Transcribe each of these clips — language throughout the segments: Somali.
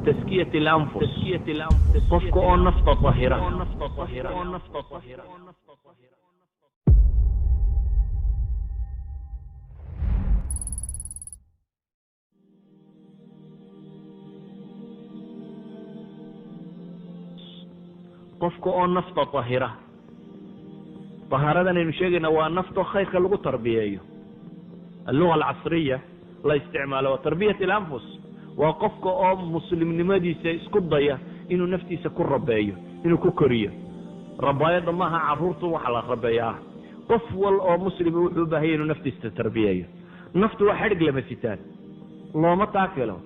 Taskiyat alanfus, qofka oo nafta tahira. Qofka oo nafta tahira, tahaaradan aynu sheegayna waa nafto khayrka lagu tarbiyeeyo. Alluga alcasriya la isticmaalo waa tarbiyat alanfus, waa qofka oo muslimnimadiisa isku daya inuu naftiisa ku rabeeyo, inuu ku koriyo. Rabaayadda maaha carruurtu waxa la rabeeya ah. Qof wal oo muslima wuxuu u baahanya inuu naftiisa tarbiyeeyo. Naftu waa xadhig lama sitaan, looma taakelo.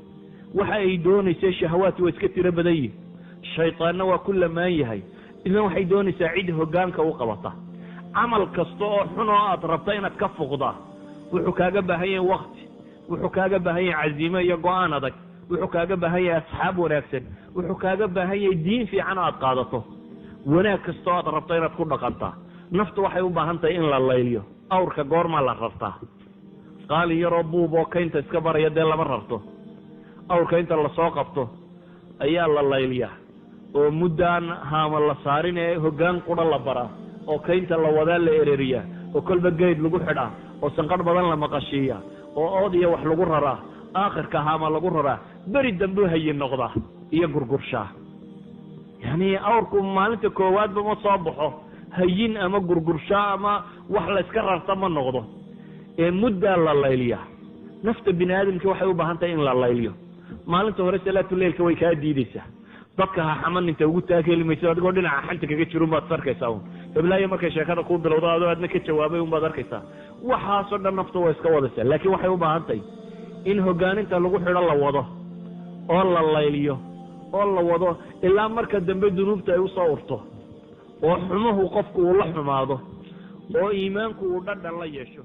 Waxa ay doonaysa shahawaadku waa iska tiro badan yihin, shaytaanna waa ku lamaan yahay. Idan waxay doonaysaa cid hoggaanka u qabata. Camal kasta oo xun oo aad rabta inaad ka fuqdaa wuxuu kaaga baahan yahay wakti, wuxuu kaaga baahan yahay caziimo iyo go-aan adag, wuxuu kaaga baahan yahay asxaab wanaagsan, wuxuu kaaga baahan yahay diin fiican oo aad qaadato. Wanaag kasta oo aad rabto inaad ku dhaqantaa, naftu waxay u baahan tahay in la layliyo. Awrka goormaa la rartaa? Qaalin yaroo buub oo kaynta iska baraya dee lama rarto. Awrka inta lasoo qabto ayaa la layliyaa, oo muddaan haama la saarin ee hoggaan qura la baraa, oo kaynta la wadaa, la ereriyaa, oo kolba geyd lagu xidhaa, oo sanqadh badan la maqashiiyaa, oo ood iyo wax lagu raraa, aakhirka haama lagu raraa, beri dambuu hayin noqdaa iyo gurgurshaa. Yani awrku maalinta koowaadba ma soo baxo hayin ama gurgurshaa ama wax la yska rarta ma noqdo, ee muddaa la layliyaa. Nafta bini aadamki waxay u baahan tahay in la layliyo. Maalinta hore salaatuleilka way kaa diideysaa, dadka ha xaman inta ugu taag heli maysa, adigoo dhinaca xanta kaga jirun baad is arkaysaa un. Heblaayo markay sheekada kuu bilowdo adoo aadna ka jawaabay un baad arkaysaa. Waxaasoo dhan nafta waa iska wadaysaa, laakiin waxay u baahan tahay in hogaaninta lagu xidho, la wado oo la layliyo oo la wado ilaa marka dambe dunuubta ay usoo urto, oo xumuhu qofku uu la xumaado, oo iimaanku uu dhadhan la yeesho.